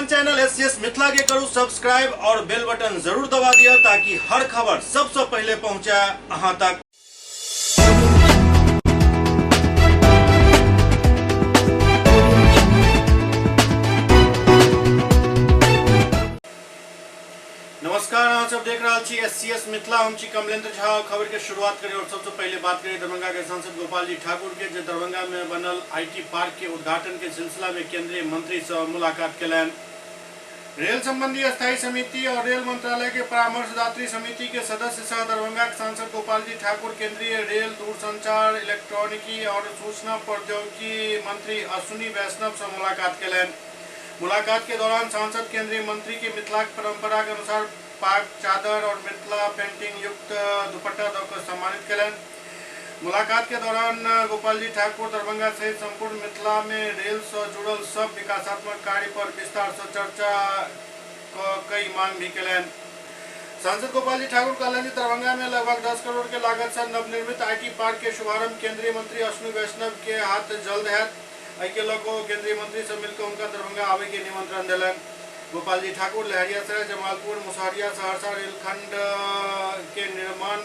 अपन channel S C S Mithila के करू सब्सक्राइब और बेल बटन जरूर दबा दिया ताकि हर खबर सबसे पहले पहुंचे अहां तक। नमस्कार, अहाँ सब देख रहा छी एस सी एस मिथिला। हम छी कमलेंद्र झा। खबर के शुरुआत करी और सबसे पहले बात करी दरभंगा के सांसद गोपाल जी ठाकुर के, जे दरभंगा में बनल IT park के उद्घाटन के सिलसिला में केंद्रीय मंत्री से मुलाकात केलनि। रेल संबंधी अस्थायी समिति और रेल मंत्रालय के परामर्शदात्री समिति के सदस्य सह दरभंगा के सांसद गोपाल जी ठाकुर केंद्रीय रेल, दूरसंचार, इलेक्ट्रॉनिकी और सूचना प्रौद्योगिकी मंत्री अश्विनी वैष्णव से मुलाकात केलनि। मुलाकात के दौरान सांसद केंद्रीय मंत्री के मिथिलाक परंपरा के अनुसार पाग, चादर और मिथिला पेंटिंग युक्त दुपट्टा दऽ कऽ सम्मानित केलनि। मुलाकात के दौरान गोपाल जी ठाकुर दरभंगा सहित संपूर्ण मिथिला में रेल से जुड़ल सब विकासात्मक कार्य पर विस्तार से चर्चा क कई मांग भी केलनि। सांसद गोपाल जी ठाकुर कहलनि जे दरभंगा में लगभग 10 करोड़ के लागत से नवनिर्मित IT park के शुभारंभ केंद्रीय मंत्री अश्विनी वैष्णव के हाथ जल्द हैत। एहिके लऽ कऽ ओ केंद्रीय मंत्री से मिलकर हुनका दरभंगा आबय के निमंत्रण देलनि। गोपाल जी ठाकुर लहेरियासराय, जमालपुर, मुसहरिया, सहरसा रेलखंड के निर्माण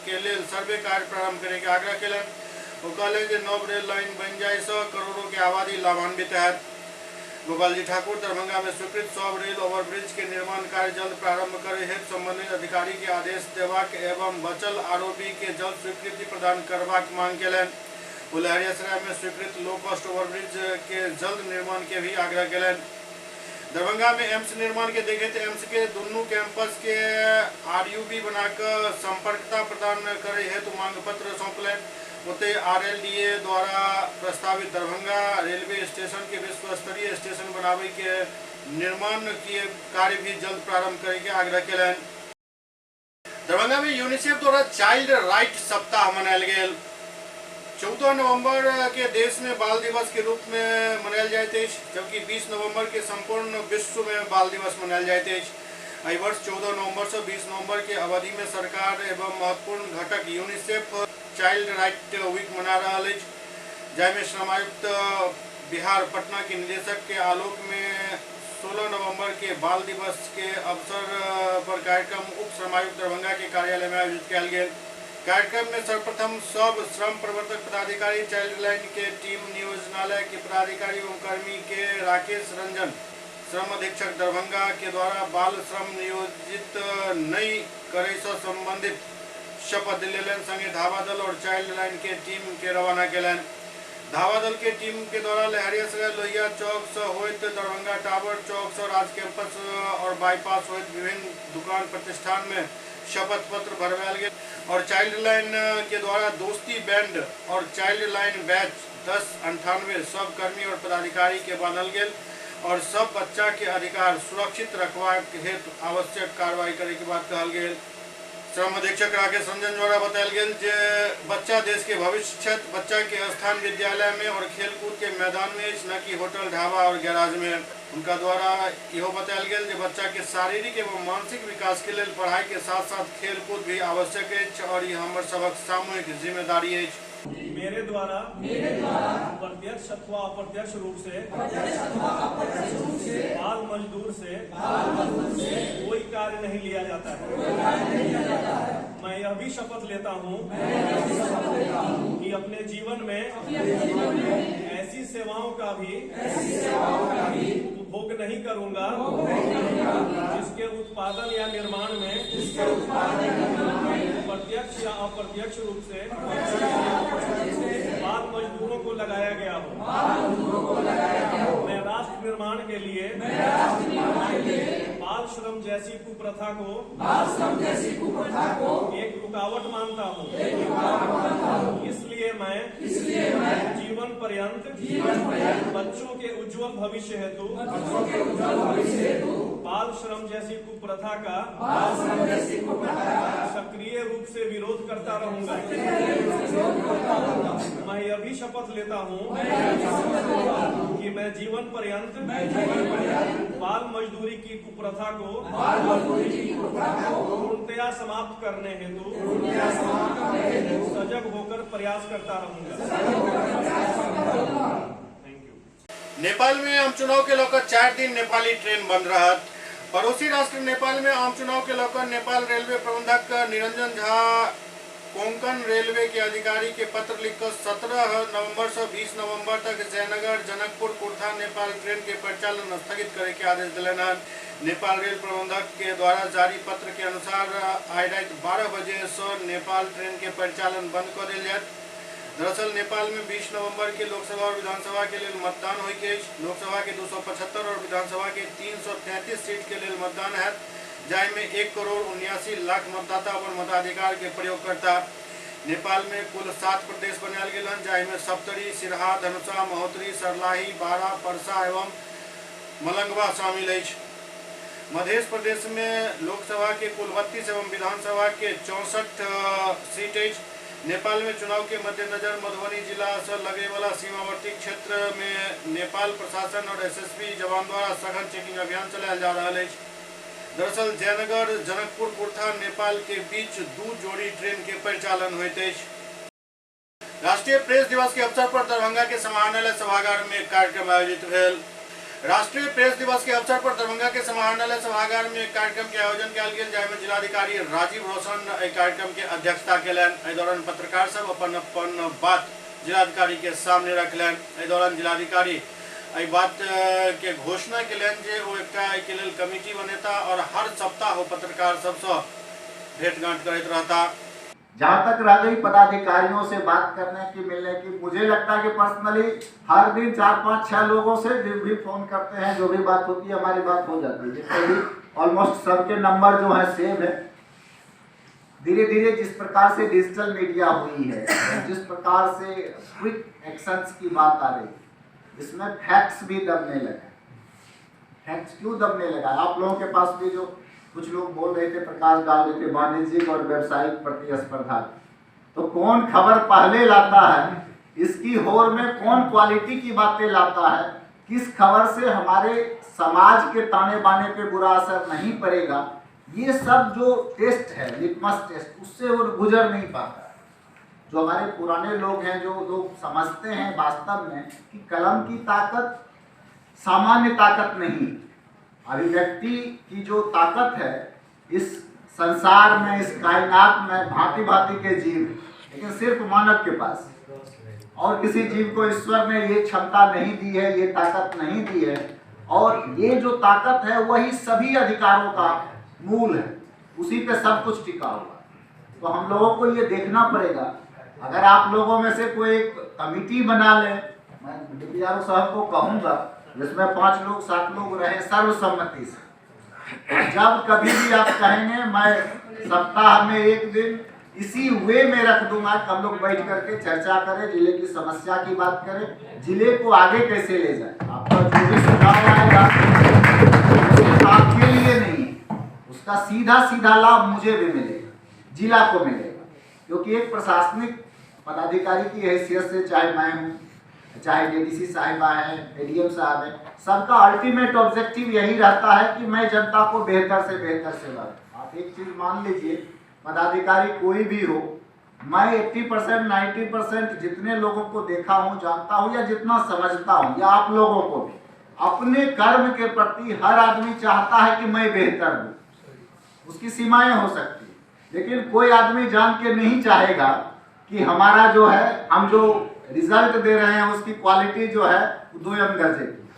के लेल सर्वे कार्य प्रारंभ करे के आग्रह केलनि। ओ कहलनि जे नव रेल लाइन बनि जाय सँ करोड़ों के आबादी लाभान्वित हैत। गोपाल जी ठाकुर दरभंगा में स्वीकृत सब रेल ओवरब्रिज के निर्माण कार्य जल्द प्रारंभ करे हेतु संबंधित अधिकारी के आदेश देबाक एवं बचल आरओबी के जल्द स्वीकृति प्रदान करबाक मांग केलनि। ओ लहेरियासराय में स्वीकृत लो कॉस्ट ओवरब्रिज के जल्द निर्माण के भी आग्रह केलनि। दरभंगा में एम्स निर्माण के देखैत एम्स के दुनू कैंपस के आरयूबी बनाकऽ संपर्कता प्रदान करे हेतु मांग पत्र सौंपलनि। ओतहि आरएलडीए द्वारा प्रस्तावित दरभंगा रेलवे स्टेशन के विश्व स्तरीय स्टेशन बनाबै के निर्माण के कार्य भी जल्द प्रारंभ करे के आग्रह केलनि। दरभंगा में यूनिसेफ द्वारा चाइल्ड राइट सप्ताह मनायल गेल। 14 नवंबर के देश में बाल दिवस के रूप में मनायल जाइत अछि, जबकि 20 नवंबर के संपूर्ण विश्व में बाल दिवस मनायल जाइत अछि। एहि वर्ष 14 नवंबर से 20 नवंबर के अवधि में सरकार एवं महत्वपूर्ण घटक यूनिसेफ चाइल्ड राइट वीक मना रहल अछि, जाहिमे श्रम आयुक्त बिहार पटना के निदेशक के आलोक में 16 नवंबर के बाल दिवस के अवसर पर कार्यक्रम उप श्रमायुक्त दरभंगा के कार्यालय में आयोजित कयल गेल। कार्यक्रम में सर्वप्रथम सब श्रम प्रवर्तक पदाधिकारी, चाइल्ड लाइन के टीम, नियोजनालय के पदाधिकारी एवं कर्मी के राकेश रंजन, श्रम अधीक्षक दरभंगा के द्वारा बाल श्रम नियोजित नहीं करे से संबंधित शपथ लेलनि। संगे धावा दल और चाइल्ड लाइन के टीम के रवाना केलनि। धावा दल के टीम के द्वारा लहेरियासराय लोहिया चौक से होइत दरभंगा टावर चौक से राज कैंपस और बाईपास होइत विभिन्न दुकान प्रतिष्ठान में शपथ पत्र भरवायल गेल और चाइल्ड लाइन के द्वारा दोस्ती बैंड और चाइल्ड लाइन बैच 1098 सब कर्मी और पदाधिकारी के बांधल गेल और सब बच्चा के अधिकार सुरक्षित रखबाक हेतु आवश्यक कार्रवाई करे के बात कहल गेल। श्रम अधीक्षक राकेश रंजन द्वारा बतायल गेल जे बच्चा देश के भविष्य छथि। बच्चा के स्थान विद्यालय में और खेलकूद के मैदान में अछि, न कि होटल, ढाबा और गैराज में। उनका द्वारा इहो बतायल गेल जे बच्चा के शारीरिक एवं मानसिक विकास के लेल पढ़ाई के साथ साथ खेलकूद भी आवश्यक अछि और ई हमर सबक सामूहिक जिम्मेदारी अछि। मेरे द्वारा प्रत्यक्ष अथवा अप्रत्यक्ष रूप से बाल मजदूर से कोई कार्य नहीं लिया जाता है। मैं यह भी शपथ लेता हूँ कि अपने जीवन में ऐसी सेवाओं का भी उपभोग नहीं करूंगा जिसके उत्पादन या निर्माण में प्रत्यक्ष या अप्रत्यक्ष रूप से बाल मजदूरों को लगाया गया हो। मैं राष्ट्र निर्माण के लिए बाल श्रम जैसी कुप्रथा को एक रुकावट मानता हूँ। इसलिए मैं जीवन पर्यंत बच्चों के उज्जवल भविष्य हेतु बाल श्रम जैसी कुप्रथा का सक्रिय रूप से विरोध करता रहूंगा। मैं यह भी शपथ लेता हूँ कि मैं जीवन पर्यंत बाल मजदूरी की कुप्रथा को पूर्णतया समाप्त करने हेतु सजग होकर प्रयास करता रहूंगा। Thank you. नेपाल में आम चुनाव के लऽ 4 दिन नेपाली ट्रेन बंद रहत। पड़ोसी राष्ट्र नेपाल में आम चुनाव के लऽ नेपाल रेलवे प्रबंधक निरंजन झा कोंकण रेलवे के अधिकारी के पत्र लिखकर 17 नवंबर से 20 नवंबर तक जयनगर जनकपुर कुर्था नेपाल ट्रेन के परिचालन स्थगित करे के आदेश दिलन हन। नेपाल रेल प्रबंधक के द्वारा जारी पत्र के अनुसार आइ राति 12 बजे से नेपाल ट्रेन के परिचालन बंद कर दिल जायत। दरअसल नेपाल में 20 नवंबर के लोकसभा और विधानसभा के लिए मतदान होय के अछि। लोकसभा के 275 और विधानसभा के 333 सीट के लिए मतदान है, जाहिमे 1,79,00,000 मतदाता अपन मताधिकार के प्रयोग करता। नेपाल में कुल 7 प्रदेश बनायल गेल हन, जाहिमे सप्तरी, सिरहा, धनुषा, महोत्तरी, सरलाही, बारा, परसा एवं मलंगवा शामिल अछि। मध्य प्रदेश में लोकसभा के कुल 32 एवं विधानसभा के 64 सीट अछि। नेपाल में चुनाव के मद्देनजर मधुबनी जिला से लगे वाला सीमावर्ती क्षेत्र में नेपाल प्रशासन और एसएसबी जवान द्वारा सघन चेकिंग अभियान चलायल जा रहा अछि। दरअसल जयनगर जनकपुर कुर्था नेपाल के बीच 2 जोड़ी ट्रेन के परिचालन होइत अछि। राष्ट्रीय प्रेस दिवस के अवसर पर दरभंगा के समाहरणालय सभागार में कार्यक्रम आयोजित भेल। राष्ट्रीय प्रेस दिवस के अवसर पर दरभंगा के समाहरणालय सभागार में कार्यक्रम के आयोजन कयल गेल, जाहिमे जिलाधिकारी राजीव रोशन एहि कार्यक्रम के अध्यक्षता केलनि। एहि दौरान पत्रकार सब अपन अपन बात जिलाधिकारी के सामने रखलनि। एहि दौरान जिलाधिकारी एहि बात के घोषणा केलनि जे ओ एकटा एहिके लेल कमिटी बनेता और हर सप्ताह ओ पत्रकार सबसँ भेंटघाट करैत रहता। जहाँ तक रह गई पदाधिकारियों से बात करने की, मिलने की, मुझे लगता है कि पर्सनली हर दिन 4, 5, 6 लोगों से जो भी फोन करते हैं, जो भी बात होती है, हमारी बात हो जाती है। जिससे भी ऑलमोस्ट सबके नंबर जो है सेव है। धीरे धीरे जिस प्रकार से डिजिटल मीडिया हुई है, जिस प्रकार से क्विक एक्शंस की बात आ रही है, इसमें फैक्ट्स भी दबने लगे। फैक्ट्स क्यों दबने लगा? आप लोगों के पास भी जो कुछ लोग बोल रहे थे, प्रकाश डाल रहे थे, वाणिज्यिक और व्यवसायिक प्रतिस्पर्धा, तो कौन खबर पहले लाता है, इसकी होड़ में कौन क्वालिटी की बातें लाता है, किस खबर से हमारे समाज के ताने बाने पे बुरा असर नहीं पड़ेगा, ये सब जो टेस्ट है, लिटमस टेस्ट, उससे वो गुजर नहीं पाता। जो हमारे पुराने लोग हैं, जो लोग समझते हैं वास्तव में कि कलम की ताकत सामान्य ताकत नहीं, अभिव्यक्ति की जो ताकत है इस संसार में, इस कायनात में भांति भांति के जीव, लेकिन सिर्फ मानव के पास, और किसी जीव को ईश्वर ने ये क्षमता नहीं दी है, ये ताकत नहीं दी है। और ये जो ताकत है वही सभी अधिकारों का मूल है, उसी पे सब कुछ टिका हुआ। तो हम लोगों को ये देखना पड़ेगा। अगर आप लोगों में से कोई एक कमेटी बना ले, मैं डीपीआरओ साहब को कहूँगा, जिसमें 5 लोग 7 लोग रहे सर्वसम्मति से, जब कभी भी आप कहेंगे मैं सप्ताह में एक दिन इसी वे में रख दूंगा कि हम लोग बैठ करके चर्चा करें, जिले की समस्या की बात करें, जिले को आगे कैसे ले जाए। आपका जो भी सुझाव आएगा आपके लिए नहीं, उसका सीधा सीधा लाभ मुझे भी मिलेगा, जिला को मिलेगा, क्योंकि एक प्रशासनिक पदाधिकारी की हैसियत से चाहे मैं हूँ, चाहे डीडीसी साहिबा है, एडीएम साहब है, सबका अल्टीमेट ऑब्जेक्टिव यही रहता है कि मैं जनता को बेहतर से बेहतर सेवा दूँ। आप एक चीज़ मान लीजिए, पदाधिकारी कोई भी हो, मैं 80% 90% जितने लोगों को देखा हूँ, जानता हूँ या जितना समझता हूँ, या आप लोगों को भी, अपने कर्म के प्रति हर आदमी चाहता है कि मैं बेहतर हूँ। उसकी सीमाएं हो सकती है, लेकिन कोई आदमी जान के नहीं चाहेगा कि हमारा जो है, हम जो रिजल्ट दे रहे हैं उसकी क्वालिटी जो है दोयम दर्जे की,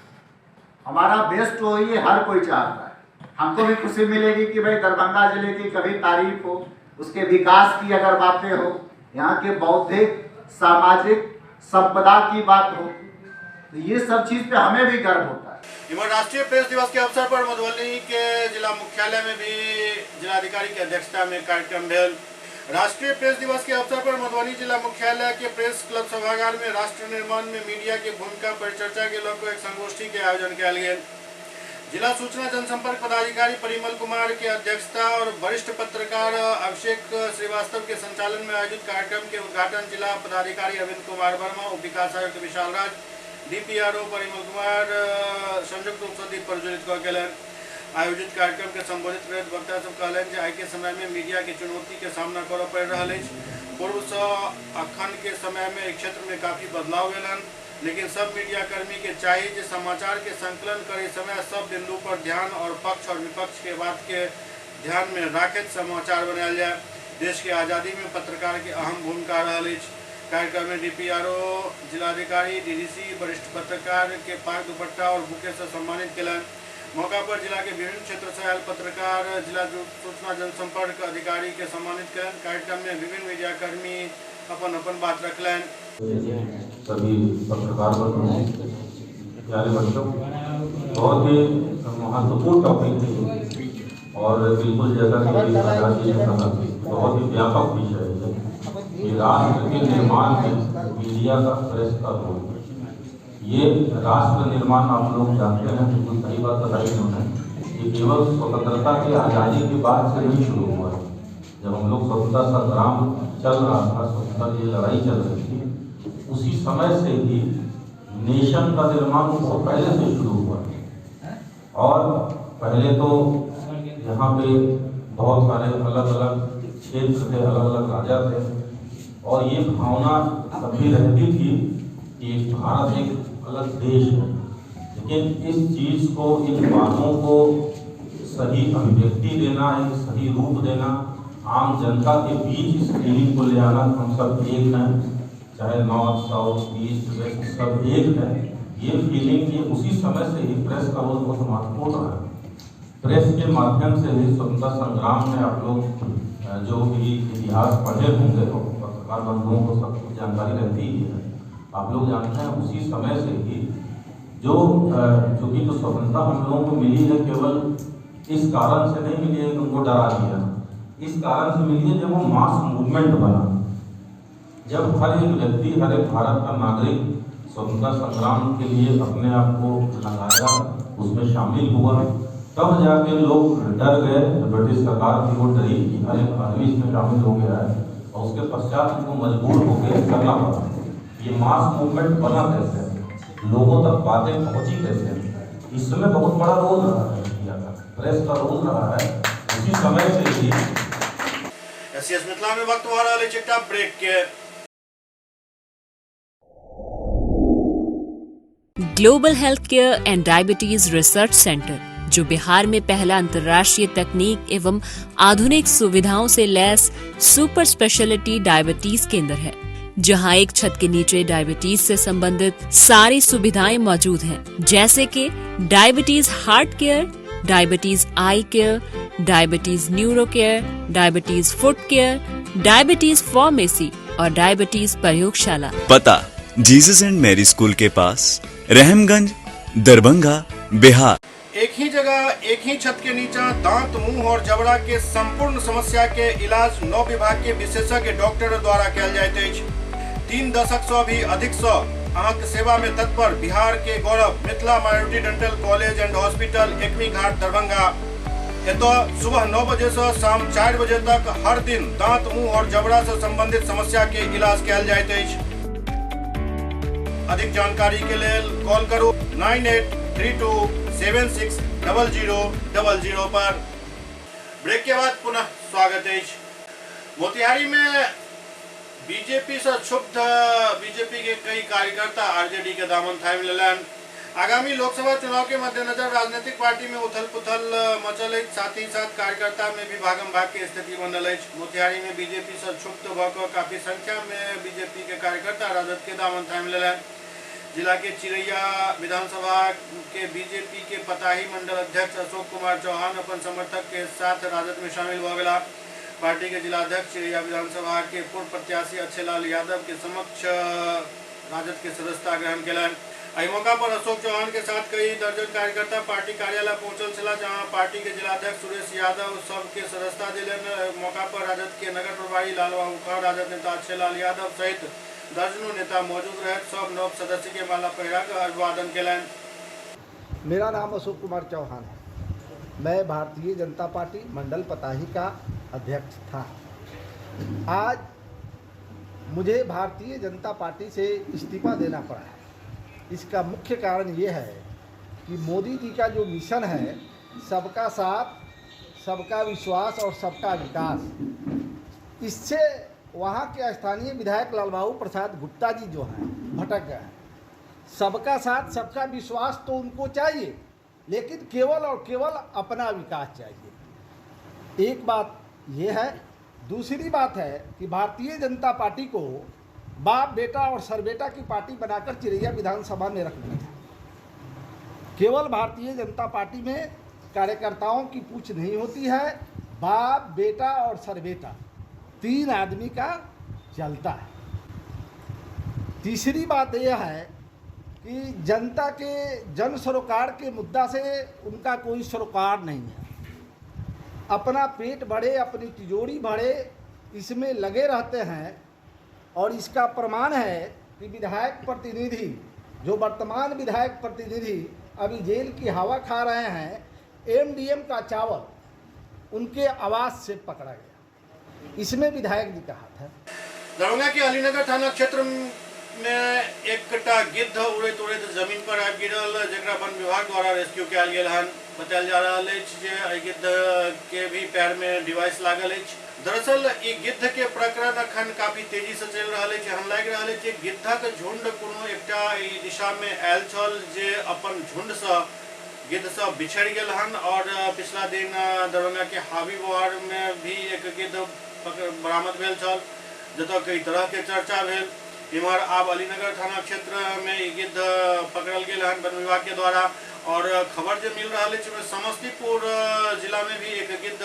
हमारा बेस्ट हो, ये हर कोई चाहता है। हमको भी खुशी मिलेगी कि भाई दरभंगा जिले की कभी तारीफ हो, उसके विकास की अगर बातें हो, यहाँ के बौद्धिक सामाजिक संपदा की बात हो, तो ये सब चीज़ पे हमें भी गर्व होता है। इधर राष्ट्रीय प्रेस दिवस के अवसर पर मधुबनी के जिला मुख्यालय में भी जिलाधिकारी की अध्यक्षता में कार्यक्रम भेल। राष्ट्रीय प्रेस दिवस के अवसर पर मधुबनी जिला मुख्यालय के प्रेस क्लब सभागार में राष्ट्र निर्माण में मीडिया की भूमिका पर चर्चा के लऽ एक संगोष्ठी के आयोजन कयल गेल। जिला सूचना जनसंपर्क पदाधिकारी परिमल कुमार के अध्यक्षता और वरिष्ठ पत्रकार अभिषेक श्रीवास्तव के संचालन में आयोजित कार्यक्रम के उद्घाटन जिला पदाधिकारी अरविंद कुमार वर्मा, उप विकास आयुक्त विशाल राज, डीपीआरओ परिमल कुमार संयुक्त रूप से दीप प्रज्वलित कऽ केलनि। आयोजित कार्यक्रम के संबोधित करैत वक्ता सब कहलनि जे आइ के समय में मीडिया के चुनौती के सामना करऽ पड़ि रहल अछि। पूर्व से अखन के समय में एहि क्षेत्र में काफी बदलाव भेल हन। लेकिन सब मीडिया कर्मी के चाही जे समाचार के संकलन करे समय सब बिंदु पर ध्यान और पक्ष और विपक्ष के बात के ध्यान में राखैत समाचार बनायल जाय। देश के आज़ादी में पत्रकार के अहम भूमिका रहल अछि। कार्यक्रम में डीपीआरओ, जिलाधिकारी, डीडीसी, वरिष्ठ पत्रकार के पाग, दुपट्टा और बुके से सम्मानित केलनि। मौका पर जिला के विभिन्न क्षेत्र से आयल पत्रकार जिला सूचना जनसंपर्क अधिकारी के सम्मानित केलनि। कार्यक्रम में विभिन्न मीडिया कर्मी अपन अपन बात रखलनि। सभी पत्रकार बंधुओं, प्यारे बच्चों, बहुत ही महत्वपूर्ण टॉपिक है और बिल्कुल जैसा कि आजाद जी ने कहा, बहुत ही व्यापक विषय है कि राष्ट्र के निर्माण में मीडिया का, प्रेस का रोल। ये राष्ट्र निर्माण आप लोग जानते हैं, बिल्कुल सही बात बताई उन्होंने, ये केवल स्वतंत्रता के आज़ादी के बाद से नहीं शुरू हुआ है। जब हम लोग स्वतंत्रता संग्राम चल रहा था, स्वतंत्रता की लड़ाई चल रही थी, उसी समय से ही नेशन का निर्माण बहुत पहले से शुरू हुआ है। और पहले तो यहाँ पे बहुत सारे अलग अलग क्षेत्र थे, अलग अलग राजा थे, और ये भावना तभी रहती थी कि भारत एक अलग देश है। लेकिन इस चीज़ को, इन बातों को सही अभिव्यक्ति देना, एक सही रूप देना, आम जनता के बीच इस फीलिंग को ले आना, हम सब एक हैं, चाहे नॉर्थ साउथ ईस्ट वेस्ट सब एक है, ये फीलिंग ये उसी समय से ही प्रेस का रोल बहुत महत्वपूर्ण रहा है। प्रेस के माध्यम से ही स्वतंत्रता संग्राम में आप लोग जो भी इतिहास पढ़े होंगे, तो पत्रकार बंधुओं को सब कुछ जानकारी रहती ही है, आप लोग जानते हैं उसी समय से ही जो चूँकि जो स्वतंत्रता हम लोगों को मिली है केवल इस कारण से नहीं मिली है कि उनको डरा दिया, इस कारण से मिली है जब वो मास मूवमेंट बना, जब हर एक व्यक्ति, हर एक भारत का नागरिक स्वतंत्रता संग्राम के लिए अपने आप को लगाया, उसमें शामिल हुआ, तब जाके लोग डर गए। ब्रिटिश सरकार की वो डरी कि हर एक आदमी इसमें शामिल हो गया है, और उसके पश्चात उनको मजबूर होकर करना पड़ा। ये मास मूवमेंट बना कैसे, लोगों तक बातें पहुंची कैसे, इसमें बहुत बड़ा रोल रहा है मीडिया का, प्रेस का रोल रहा है उसी समय से ही। एससीएस मिथिला में वक्त हो रहा है एकटा ब्रेक के। Global health care and diabetes research centre, जो बिहार में पहला अंतर्राष्ट्रीय तकनीक एवं आधुनिक सुविधाओं से लैस सुपर स्पेशलिटी डायबिटीज केंद्र है, जहां एक छत के नीचे डायबिटीज से संबंधित सारी सुविधाएं मौजूद हैं, जैसे कि diabetes heart care, diabetes eye care, diabetes neuro care, diabetes foot care, diabetes pharmacy और डायबिटीज प्रयोगशाला। पता जीसस एंड मैरी स्कूल के पास, रहमगंज, दरभंगा, बिहार। एक ही जगह एक ही छत के नीचा दांत, मुंह और जबड़ा के संपूर्ण समस्या के इलाज 9 विभाग के विशेषज्ञ डॉक्टर द्वारा कयल जाइत अछि। 3 दशक से भी अधिक से अहाँके सेवा में तत्पर बिहार के गौरव Mithila minority dental college and hospital, Ekmi Ghat, Darbhanga. एतऽ सुबह 9 बजे से शाम 4 बजे तक हर दिन दांत, मुंह और जबड़ा से संबंधित समस्या के इलाज कयल जाइत अछि। अधिक जानकारी के लेल कॉल करू 9832 760000 पर। ब्रेक के बाद पुनः स्वागत है। मोतिहारी में बीजेपी से क्षुब्ध बीजेपी के कई कार्यकर्ता आरजेडी के दामन थामि लेलनि। आगामी लोकसभा चुनाव के मद्देनजर राजनीतिक पार्टी में उथल पुथल मचल अछि, साथ ही साथ कार्यकर्ता में भी भागम भाग के स्थिति बनल अछि। मोतिहारी में बीजेपी से क्षुब्ध भऽ कऽ काफी संख्या में बीजेपी के कार्यकर्ता राजद के दामन थामि लेलनि। जिला के चिरैया विधानसभा के बीजेपी के पताही मंडल अध्यक्ष अशोक कुमार चौहान अपन समर्थक के साथ राजद में शामिल भऽ गेलाह। पार्टी के जिलाध्यक्ष चिरैया विधानसभा के पूर्व प्रत्याशी अच्छेलाल यादव के समक्ष राजद के सदस्यता ग्रहण केलनि। एहि मौका पर अशोक चौहान के साथ कई दर्जन कार्यकर्ता पार्टी कार्यालय पहुंचल छलाह, जहां पार्टी के जिलाध्यक्ष सुरेश यादव सबके सदस्यता देलनि। मौका पर राजद के नगर प्रभारी लाल बाबू खान, राजद नेता अच्छेलाल यादव सहित दर्जनों नेता मौजूद रहे। सब नव सदस्य के माला पहिरा कर अभिवादन केलनि। मेरा नाम अशोक कुमार चौहान है। मैं भारतीय जनता पार्टी मंडल पताही का अध्यक्ष था। आज मुझे भारतीय जनता पार्टी से इस्तीफा देना पड़ा है। इसका मुख्य कारण ये है कि मोदी जी का जो मिशन है, सबका साथ, सबका विश्वास और सबका विकास, इससे वहाँ के स्थानीय विधायक लाल बाबू प्रसाद गुप्ता जी जो हैं भटक गए हैं। सबका साथ सबका विश्वास तो उनको चाहिए, लेकिन केवल और केवल अपना विकास चाहिए। एक बात ये है। दूसरी बात है कि भारतीय जनता पार्टी को बाप बेटा और सरबेटा की पार्टी बनाकर चिरैया विधानसभा में रख दिया था। केवल भारतीय जनता पार्टी में कार्यकर्ताओं की पूछ नहीं होती है, बाप बेटा और सरबेटा 3 आदमी का चलता है। तीसरी बात यह है कि जनता के जन सरोकार के मुद्दा से उनका कोई सरोकार नहीं है। अपना पेट भरे, अपनी तिजोरी भरे, इसमें लगे रहते हैं। और इसका प्रमाण है कि विधायक प्रतिनिधि, जो वर्तमान विधायक प्रतिनिधि अभी जेल की हवा खा रहे हैं, एमडीएम का चावल उनके आवास से पकड़ा गया, इसमें विधायक जी का हाथ है। दरभंगा के अलीनगर थाना क्षेत्र में एकटा गिद्ध उड़ैत उड़ैत जमीन पर आबि गिरल, जकरा वन विभाग द्वारा रेस्क्यू कयल गेल हन। बतायल जा रहल अछि जे एहि गिद्ध के भी पैर में डिवाइस लागल अछि। दरअसल ई गिद्ध के प्रकरण अखन काफी तेजी से चलि रहल अछि। एहन लागि रहल अछि जे गिद्धक झुंड कोनो एकटा एहि दिशा में आयल छल जे अपन झुंड से गिद्ध सब बिछड़ गेल हन। और पिछला दिन दरभंगा के हावी बोहार में भी एक गिद्ध बरामद भेल छल, जतय कई तरह के चर्चा भेल। इम्हर आब अलीनगर थाना क्षेत्र में ई गिद्ध पकड़ल गेल हन वन विभाग के द्वारा। और खबर जे मिल रहा है समस्तीपुर जिला में भी एक गिद्ध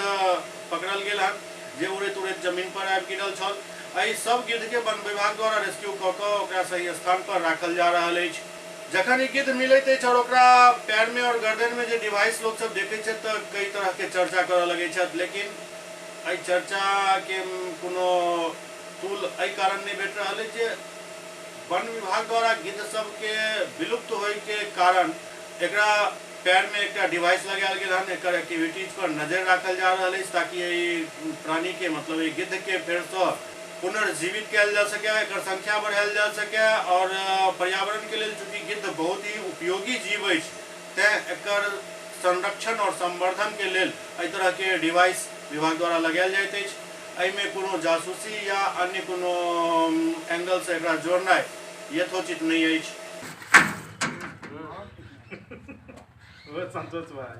पकड़ल गेल हन जे उड़ैत उड़ैत जमीन पर आबि गिरल छल। एहि सब गिद्ध के वन विभाग द्वारा रेस्क्यू कऽ कऽ ओकरा सही स्थान पर राखल जा रहल अछि। जखन ई गिद्ध मिलैत अछि और ओकरा पैर में और गर्दन में जे डिवाइस लोग सब देखै छथि तऽ कई तरह के चर्चा करऽ लगै छथि, लेकिन एहि चर्चा के कोनो तूल एहि कारण नहीं भेट रहल अछि जे वन विभाग द्वारा गिद्ध सबके विलुप्त होय के कारण एकरा पैर में एकटा डिवाइस लगायल गेल हन। एकर एक्टिविटीज पर नजर राखल जा रहल अछि ताकि एहि प्राणी के मतलब एहि गिद्ध के फेरसँ पुनर्जीवित कयल जा सके, एकर संख्या बढ़ायल जा सके। और पर्यावरण के लेल चूँकि गिद्ध बहुत ही उपयोगी जीव अछि तैं एकर संरक्षण और संवर्धन के लेल एहि तरह के डिवाइस विभाग द्वारा लगायल जाइत अछि। एहिमे कोनो जासूसी या अन्य कोनो एंगल से एकरा जोड़नाइ यथोचित नहीं अछि। संतोष भाई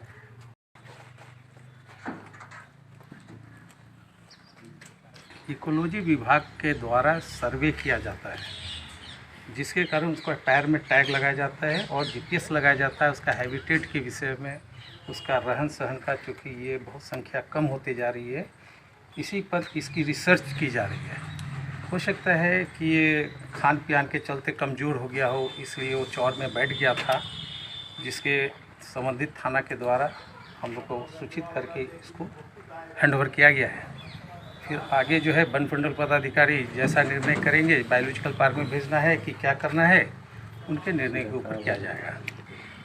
इकोलॉजी विभाग के द्वारा सर्वे किया जाता है, जिसके कारण उसका पैर में टैग लगाया जाता है और जीपीएस लगाया जाता है। उसका हैबिटेट के विषय में, उसका रहन सहन का, चूँकि ये बहुत संख्या कम होती जा रही है, इसी पर इसकी रिसर्च की जा रही है। हो सकता है कि ये खान पान के चलते कमज़ोर हो गया हो, इसलिए वो चौर में बैठ गया था, जिसके संबंधित थाना के द्वारा हम लोग को सूचित करके इसको हैंडओवर किया गया है। फिर आगे जो है वन मंडल पदाधिकारी जैसा निर्णय करेंगे, बायोलॉजिकल पार्क में भेजना है कि क्या करना है, उनके निर्णय के ऊपर किया जाएगा।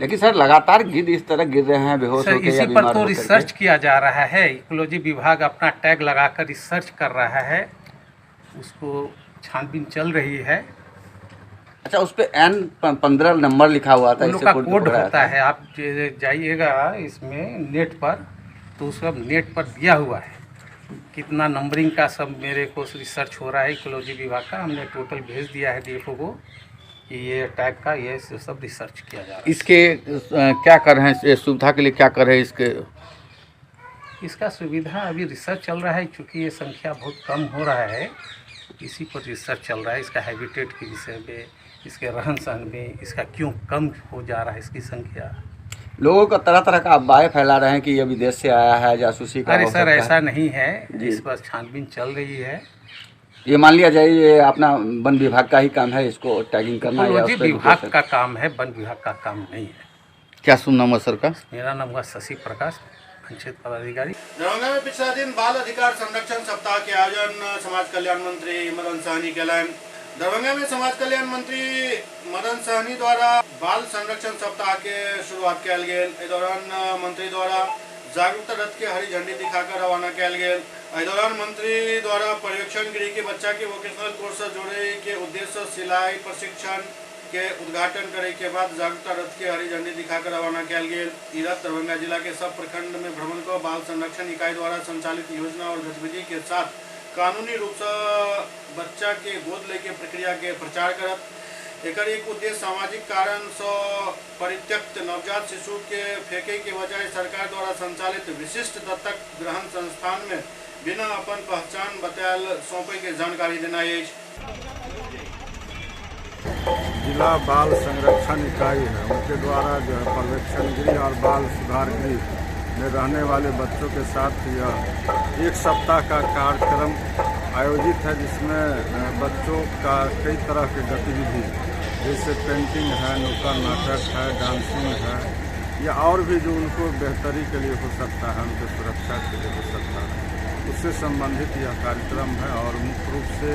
लेकिन सर लगातार गिद्ध इस तरह गिर रहे हैं बेहोश होकर, इसी पर तो रिसर्च किया जा रहा है। इकोलॉजी विभाग अपना टैग लगाकर रिसर्च कर रहा है, उसको छानबीन चल रही है। अच्छा, उस पर N15 number लिखा हुआ था, इसका कोड होता है। आप जाइएगा इसमें नेट पर तो सब नेट पर दिया हुआ है कितना नंबरिंग का सब मेरे को रिसर्च हो रहा है इकोलॉजी विभाग का। हमने टोटल भेज दिया है डीएफओ को कि ये टैग का ये सब रिसर्च किया जा रहा है। इसके क्या कर रहे हैं, सुविधा के लिए क्या कर रहे हैं इसके? इसका सुविधा अभी रिसर्च चल रहा है, चूँकि ये संख्या बहुत कम हो रहा है, इसी पर रिसर्च चल रहा है। इसका हैबिटेट के विषय में, इसके रहन सहन में, इसका क्यों कम हो जा रहा है इसकी संख्या। लोगों का तरह तरह का अफवाहें फैला रहे हैं कि ये विदेश से आया है, जासूसी का। अरे सर ऐसा नहीं है, इस पर छानबीन चल रही है। ये मान लिया जाए ये अपना वन विभाग का ही काम है, इसको टैगिंग करना या विभाग का काम है, वन विभाग का काम नहीं है। क्या शुभ नाम है सर का? मेरा नाम हुआ शशि प्रकाश, क्षेत्र पदाधिकारी। दरभंगा में पिछला दिन बाल अधिकार संरक्षण सप्ताह के आयोजन समाज कल्याण मंत्री मदन सहनी केलनि। दरभंगा में समाज कल्याण मंत्री मदन सहनी द्वारा बाल संरक्षण सप्ताह के शुरुआत कयल गेल। एहि दौरान मंत्री द्वारा जागरूकता रथ के हरी झंडी दिखाकर रवाना कयल गेल। एहि दौरान मंत्री द्वारा पर्यवेक्षण गृह के बच्चा के वोकेशनल कोर्स से जोड़े के उद्देश्य से सिलाई प्रशिक्षण के उद्घाटन करे के बाद जागरूकता रथ के हरी झंडी दिखाकर रवाना कयल गेल। ई रथ दरभंगा जिला के सब प्रखंड में भ्रमण क बाल संरक्षण इकाई द्वारा संचालित योजना और गतिविधि के साथ कानूनी रूप से बच्चा के गोद लेके प्रक्रिया के प्रचार करत। एकर एक उद्देश्य सामाजिक कारण से परित्यक्त नवजात शिशु के फेंके के बजाय सरकार द्वारा संचालित विशिष्ट दत्तक ग्रहण संस्थान में बिना अपन पहचान बतायल सौंपे के जानकारी देना अछि। जिला बाल संरक्षण इकाई है, उनके द्वारा जो है पर्यवेक्षण गृह और बाल सुधार गृह में रहने वाले बच्चों के साथ यह एक सप्ताह का कार्यक्रम आयोजित है, जिसमें बच्चों का कई तरह के गतिविधि जैसे पेंटिंग है, नुक्कड़ नाटक है, डांसिंग है या और भी जो उनको बेहतरी के लिए हो सकता है, उनके सुरक्षा के लिए हो सकता है, उससे संबंधित यह कार्यक्रम है। और मुख्य रूप से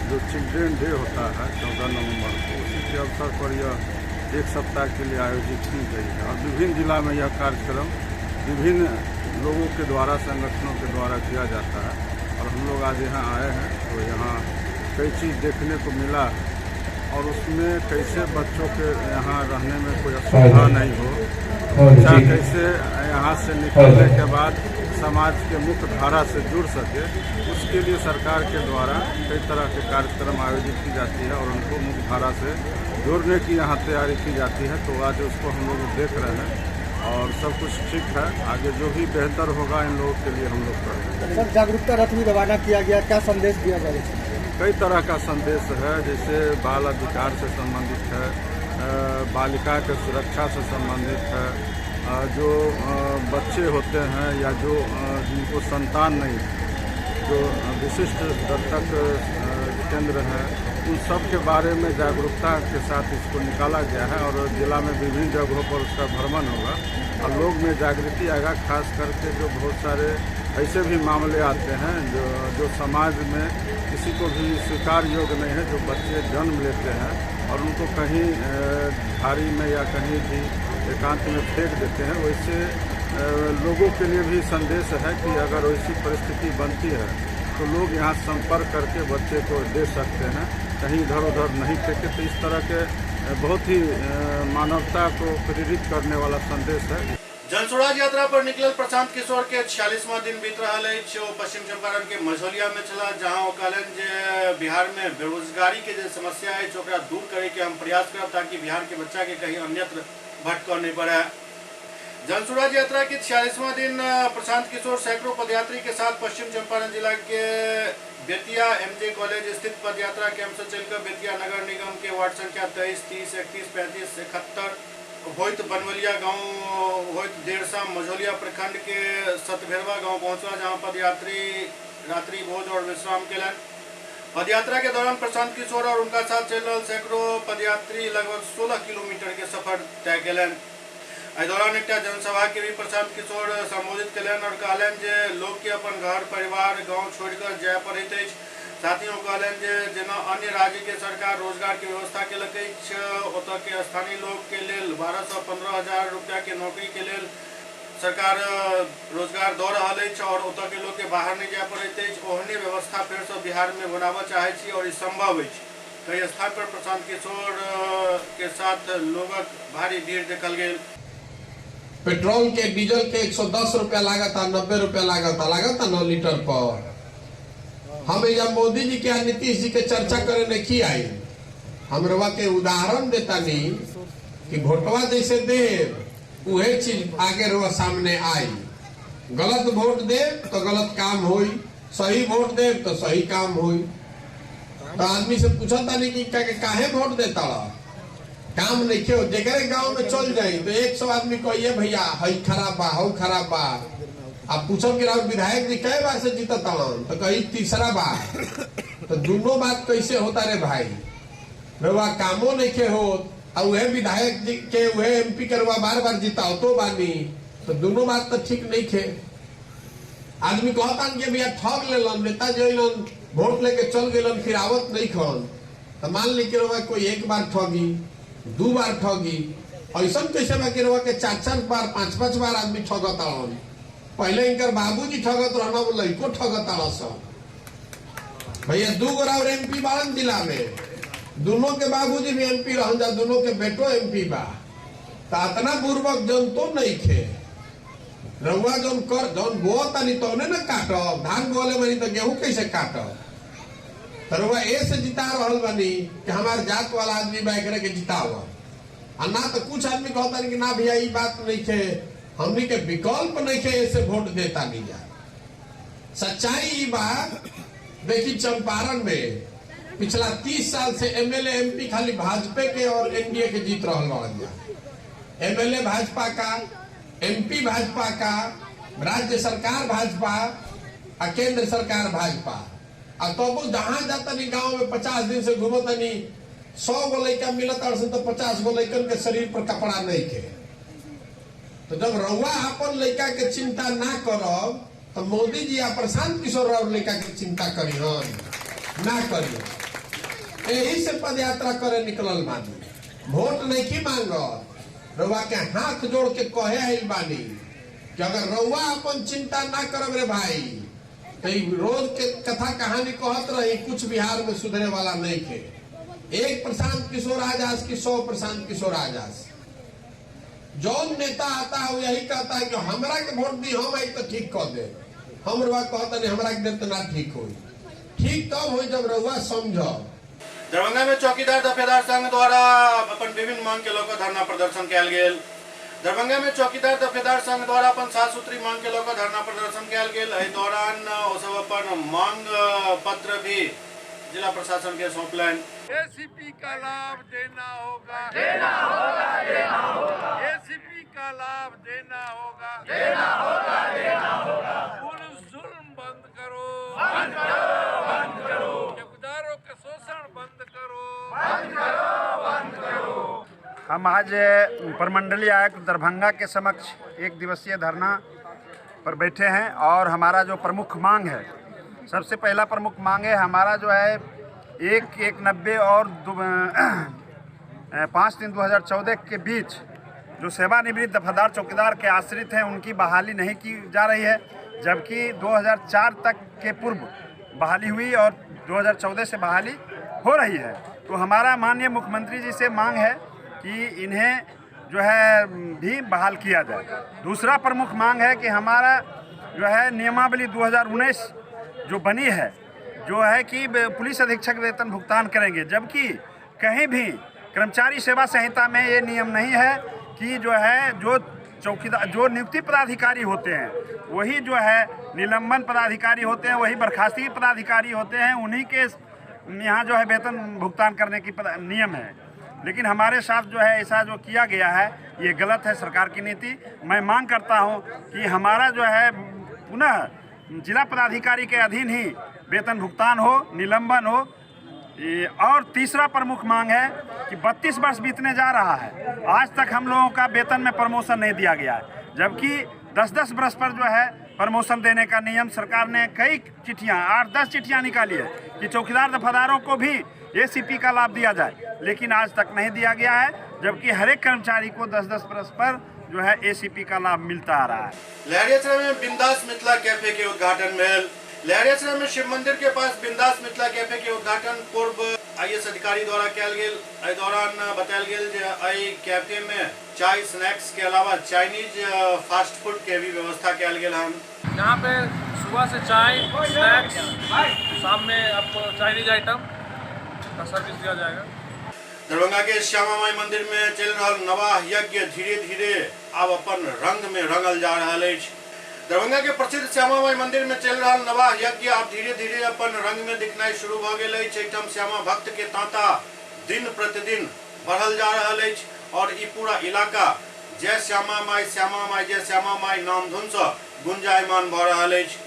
जो चिल्ड्रेन डे होता है 14 नवंबर को, उसी के अवसर पर यह एक सप्ताह के लिए आयोजित की गई है। और विभिन्न जिला में यह कार्यक्रम विभिन्न लोगों के द्वारा, संगठनों के द्वारा किया जाता है। और हम लोग आज यहाँ आए हैं तो यहाँ कई चीज़ देखने को मिला है और उसमें कैसे बच्चों के यहाँ रहने में कोई असुविधा नहीं हो, बच्चा कैसे यहाँ से निकलने के बाद समाज के मुख्य धारा से जुड़ सके, उसके लिए सरकार के द्वारा कई तरह के कार्यक्रम आयोजित की जाती है और उनको मुख्य धारा से जोड़ने की यहाँ तैयारी की जाती है। तो आज उसको हम लोग देख रहे हैं और सब कुछ ठीक है। आगे जो भी बेहतर होगा इन लोगों के लिए हम लोग करेंगे। सर, जागरूकता रथ भी रवाना किया गया, क्या संदेश दिया जाएगा? कई तरह का संदेश है, जैसे बाल अधिकार से संबंधित है, बालिका के सुरक्षा से संबंधित है, जो बच्चे होते हैं या जो जिनको संतान नहीं, जो विशिष्ट दत्तक केंद्र है, उन सब के बारे में जागरूकता के साथ इसको निकाला गया है। और जिला में विभिन्न जगहों पर उसका भ्रमण होगा और लोग में जागृति आएगा। खास करके जो बहुत सारे ऐसे भी मामले आते हैं जो जो समाज में किसी को भी स्वीकार योग्य नहीं है, जो बच्चे जन्म लेते हैं और उनको कहीं झाड़ी में या कहीं भी एकांत में फेंक देते हैं, वैसे लोगों के लिए भी संदेश है कि अगर वैसी परिस्थिति बनती है तो लोग यहाँ संपर्क करके बच्चे को दे सकते हैं, कहीं इधर उधर नहीं फेंके। तो इस तरह के बहुत ही मानवता को प्रेरित करने वाला संदेश है। जनसुराज यात्रा पर निकलल प्रशांत किशोर के 46वां दिन बीत रहा अछि। ओ पश्चिम चंपारण के मझौलिया में छला, जहां ओ कहलनि जे बिहार में बेरोजगारी के जे समस्या अछि ओकरा दूर करे के हम प्रयास करब ताकि बिहार के बच्चा के कहीं अन्यत्र भटकऽ नहीं पड़े। जनसुराज यात्रा के 46वां दिन प्रशांत किशोर सैकड़ों पदयात्री के साथ पश्चिम चंपारण जिला के बेतिया एमजे कॉलेज स्थित पदयात्रा कैंप से चलकर बेतिया नगर निगम के वार्ड संख्या 23, 30, 31, 35, 71 होइत बनवलिया गांव होइत देर शाम मझौलिया प्रखंड के सतभेरवा गांव पहुंचला, जहां पदयात्री रात्रि भोज और विश्राम केलनि। पदयात्रा के दौरान प्रशांत किशोर और उनका साथ चल रहा सैकड़ों पदयात्री लगभग 16 किलोमीटर के सफर तय केलनि। एहि दौरान एक जनसभा के भी प्रशांत किशोर संबोधित केलनि और कहलनि जे लोग के अपन घर परिवार गांव छोड़िकर जाय पड़ैत अछि। साथ ही ओ कहलनि जे जेना अन्य राज्य के सरकार रोजगार के व्यवस्था केलक अछि, ओतऽ के स्थानीय लोग के लेल 12 से 15 हजार रुपया के नौकरी के लेल सरकार रोजगार दऽ रहल अछि और ओतऽ के लोग के बाहर नहीं जाय पड़ैत अछि। ओहने व्यवस्था फेरसँ बिहार में बनाबऽ चाहै छी और ई संभव अछि। कई स्थान पर प्रशांत किशोर के साथ लोगक भारी भीड़ देखल गेल। पेट्रोल के डीजल के 110 रुपया लागत, 90 रुपया लागत लागत 9 लीटर पर। हम जब मोदी जी के नीतीश जी के चर्चा करे नहीं आई, हम रवा के उदाहरण देता नहीं कि वोटवा जैसे दे उहे चीज आगे रवा सामने आई। गलत वोट दे तो गलत काम होई, सही वोट दे तो सही काम होई। तो आदमी से पूछता नहीं कि काहे वोट देता रहा, काम नहीं क्यों। जेकरे गांव में चल जाए तो 100 आदमी कहिए भैया हई खराब बा, हऊ खराब बा। आप पूछो कि राहुल विधायक जी कई बार से जीता तड़न तो कही तीसरा बार। तो दोनों बात कैसे होता रे भाई? रवा कामो नहीं के हो और वह विधायक जी के वह एमपी के रवा बार बार जीता हो तो बानी, तो दोनों बात तो ठीक नहीं थे। आदमी कहता कि भैया ठग लेलन, नेता जलन वोट लेके चल गए फिर आवत नहीं खन। तो मान ली कि रवा कोई एक बार ठगी, दू बार ठगी, ऐसा कैसे बाकी रवा के 4-4 बार 5-5 बार आदमी ठगता। पहले इनकर बाबूजी ठगत रहना, वो लड़को ठगत सब। भैया 2 गोरा और एमपी बारन जिला में, दोनों के बाबूजी भी एमपी रहन जा, दोनों के बेटो एमपी बा। तो इतना बुर्बक जन तो नहीं खे। रउआ जौन कर जौन बोतानी तौने न काटब, धान बोले बनी तो गेहूं कैसे काटब? तो रउआ ए से जिता रहल बानी कि हमार जात वाला आदमी बा, एकरे के जिताव। आ ना तो कुछ आदमी कहता कि ना भैया ई बात नहीं है, हमनी के विकल्प नहीं है, ऐसे वोट देता नहीं जा। सच्चाई ई बात देखी, चंपारण में पिछला 30 साल से एमएलए एमपी खाली भाजपा के और एनडीए के जीत रहल बाड़न जा। एमएलए भाजपा का, एमपी भाजपा का, राज्य सरकार भाजपा आ केंद्र सरकार भाजपा। आ तबो जहां जाता नहीं गांव में 50 दिन से घूमतनी, 100 गो लड़का मिलत तो 50 गो लड़कन के शरीर पर कपड़ा नहीं के। तो जब रउआ अपन लड़का के चिंता ना करब तो मोदी जी आ प्रशांत किशोर राव लड़का के चिंता करी हन ना करी। यही से पदयात्रा करे निकलल बानी, वोट नहीं की मांगल। रउआ के हाथ जोड़ के कहे आइल बानी कि अगर रउआ अपन चिंता ना करब रे भाई तो रोज के कथा कहानी कहत रही, कुछ बिहार में सुधरे वाला नहीं थे। एक प्रशांत किशोर आजाद की 100 प्रशांत किशोर आजाद। जौन नेता आता है वो यही कहता है कि हमरा के वोट दी, हम आई तो ठीक कर दे। हम रउआ कहता नहीं हमरा के दे तो ना ठीक हो। ठीक तब हो जब रउआ समझो। दरभंगा में चौकीदार दफेदार संघ द्वारा अपन विभिन्न मांग के लऽ कऽ धरना प्रदर्शन कयल गेल। दरभंगा में चौकीदार दफेदार संघ द्वारा अपन 7 सूत्री मांग के लऽ कऽ धरना प्रदर्शन कयल गेल। एहि दौरान ओ सब अपन मांग पत्र भी जिला प्रशासन के सौंपलनि। एसीपी का लाभ देना होगा, देना होगा, देना होगा। एसीपी का लाभ देना होगा, देना होगा, देना होगा। पुलिस जुल्म बंद करो, बंद करो, बंद करो। चौकीदारों का शोषण बंद करो, बंद करो, बंद करो। हम आज प्रमंडलीय आयुक्त दरभंगा के समक्ष एक दिवसीय धरना पर बैठे हैं और हमारा जो प्रमुख मांग है, सबसे पहला प्रमुख मांग है हमारा जो है 1/1/90 और 5/3/2014 के बीच जो सेवानिवृत्त दफादार चौकीदार के आश्रित हैं उनकी बहाली नहीं की जा रही है, जबकि 2004 तक के पूर्व बहाली हुई और 2014 से बहाली हो रही है। तो हमारा माननीय मुख्यमंत्री जी से मांग है कि इन्हें जो है भी बहाल किया जाए। दूसरा प्रमुख मांग है कि हमारा जो है नियमावली 2019 जो बनी है, जो है कि पुलिस अधीक्षक वेतन भुगतान करेंगे, जबकि कहीं भी कर्मचारी सेवा संहिता में ये नियम नहीं है कि जो है जो चौकीदार जो नियुक्ति पदाधिकारी होते हैं वही जो है निलंबन पदाधिकारी होते हैं, वही बर्खास्तगी पदाधिकारी होते हैं, उन्हीं के यहाँ जो है वेतन भुगतान करने की नियम है। लेकिन हमारे साथ जो है ऐसा जो किया गया है ये गलत है सरकार की नीति। मैं मांग करता हूँ कि हमारा जो है पुनः जिला पदाधिकारी के अधीन ही वेतन भुगतान हो, निलंबन हो। और तीसरा प्रमुख मांग है कि 32 वर्ष बीतने जा रहा है, आज तक हम लोगों का वेतन में प्रमोशन नहीं दिया गया है, जबकि 10-10 वर्ष पर जो है प्रमोशन देने का नियम सरकार ने कई चिट्ठियाँ 8-10 चिट्ठियाँ निकाली है कि चौकीदार दफादारों को भी एसीपी का लाभ दिया जाए, लेकिन आज तक नहीं दिया गया है, जबकि हर एक कर्मचारी को 10-10 वर्ष पर जो है एसीपी का लाभ मिलता आ रहा है। लहरियासराय में बिंदास मिथिला कैफे के उद्घाटन में लहरियासराय में शिव मंदिर के पास बिंदास मिथिला कैफे के उद्घाटन पूर्व आईएएस अधिकारी द्वारा कयल गेल। एहि दौरान बतायल गेल जे एहि कैफे में चाय स्नैक्स के अलावा चाइनीज फास्ट फूड के भी व्यवस्था कयल गेल हन। यहाँ पे सुबह से चाय स्नैक्स, शाम में आपको चाइनीज आइटम का सर्विस दिया जाएगा। दरभंगा के श्यामा माई मंदिर में चल रहा नवाह यज्ञ धीरे धीरे अब अपन रंग में रंगल जा रहा अछि। दरभंगा के प्रसिद्ध श्यामा माई मंदिर में चल रहा नवाह यज्ञ अब धीरे धीरे अपन रंग में दिखनाइ शुरू भ गेल अछि। एहिठाम श्यामा भक्त के तांता दिन प्रतिदिन बढ़ल जा रहा अछि और ई पूरा इलाका जय श्यामा माई, श्यामा माई, जय श्यामा माई नामधुन से गुंजायमान भ रहा अछि।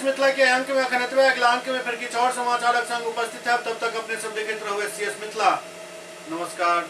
मिथिला के अंक में अखन एतबे। अगला अंक में फिर किछु और समाचारक संग उपस्थित है। तब तक अपने सब देखैत रहू एस सी एस मिथिला। नमस्कार।